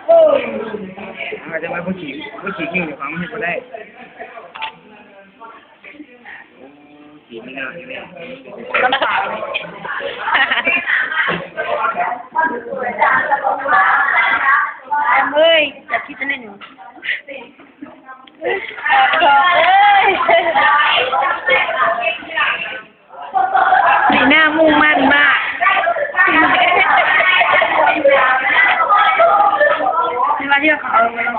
ເອົາ ຈະມາຜູ້ຂີ້ ຜູ້ຂີ້ຫິ້ງເຈົ້າຂອງມັນເຮັດບໍ່ໄດ້. ໂອ້ ຂີ້ມັນເນາະ ລຳບາກ. ເອີຍ ຈັບຜິດອັນນັ້ນ. ເອີຍ ສີໜ້າມຸ່ງໝັ້ນມາກ ທີ່ວ່າ ທີ່ວ່າເຂົາເອົາ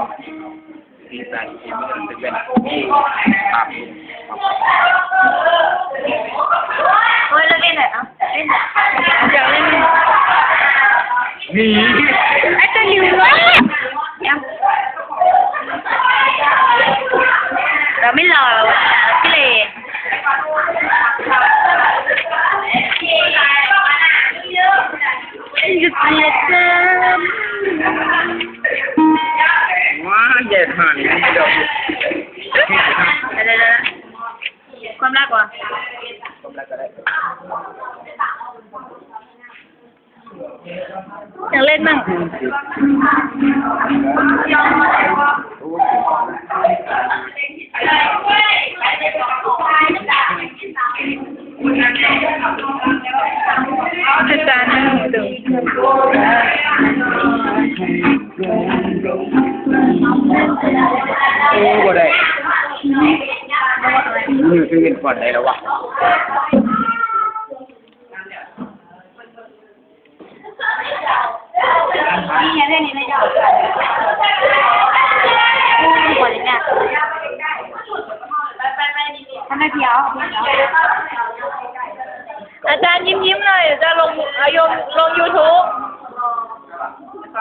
ສີສັນທີ່ມັນເປັນແບບນີ້ ໂອ້ຍ ແລ້ວເຫຼັ້ນແຫຼະເນາະ ເຫຼັ້ນ ຢາກເຫຼັ້ນ ໜີ ໄອ້ຕົວຢູ່ວະ ຍັງ ເຮົາໄມ່ຫຼໍ່ແລ້ວ ຂີ້ເລະ. ວ້າຍ ແດດຫານ ດຽວໆ ຄວາມລັກວະ ຄວາມລັກກໍໄດ້. ຢາກເຫຼັ້ນໝັ້ງ ອາຈານ ໂອ້ ບໍ່ໄດ້ ມືຄືເປັນຂວັນໄດ້ແລ້ວວະ. ອາຈານຍິ້ມໆ ໜ້ອຍ ຈະລົງ ອາ ລົງ ລົງຢູທູບ. ເ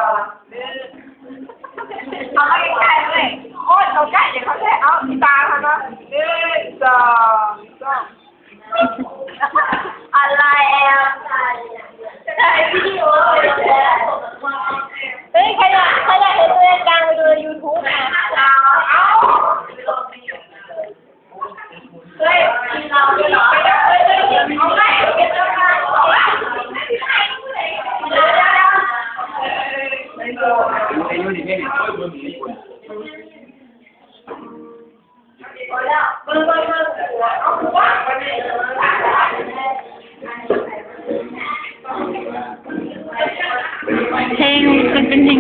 ອົາມາໃກ້ໆ ເວີ້ຍ ໂອ້ຍ ເຂົ້າໃກ້ ເຂົ້າໃກ້ ເອົາ ຕາເຂົາເນາະ ໜຶ່ງ ສອງ ສາມ. ອອນລາຍແອບຖ່າຍວິດີໂອ ເຮີ້ຍ ໃຜຢາກ ໃຜຢາກເຫັນຕົວເອງກາງໄປດູໃນຢູທູບນະ ເອົາ ເອົາ. ເພງ ມັນເປັນເພງ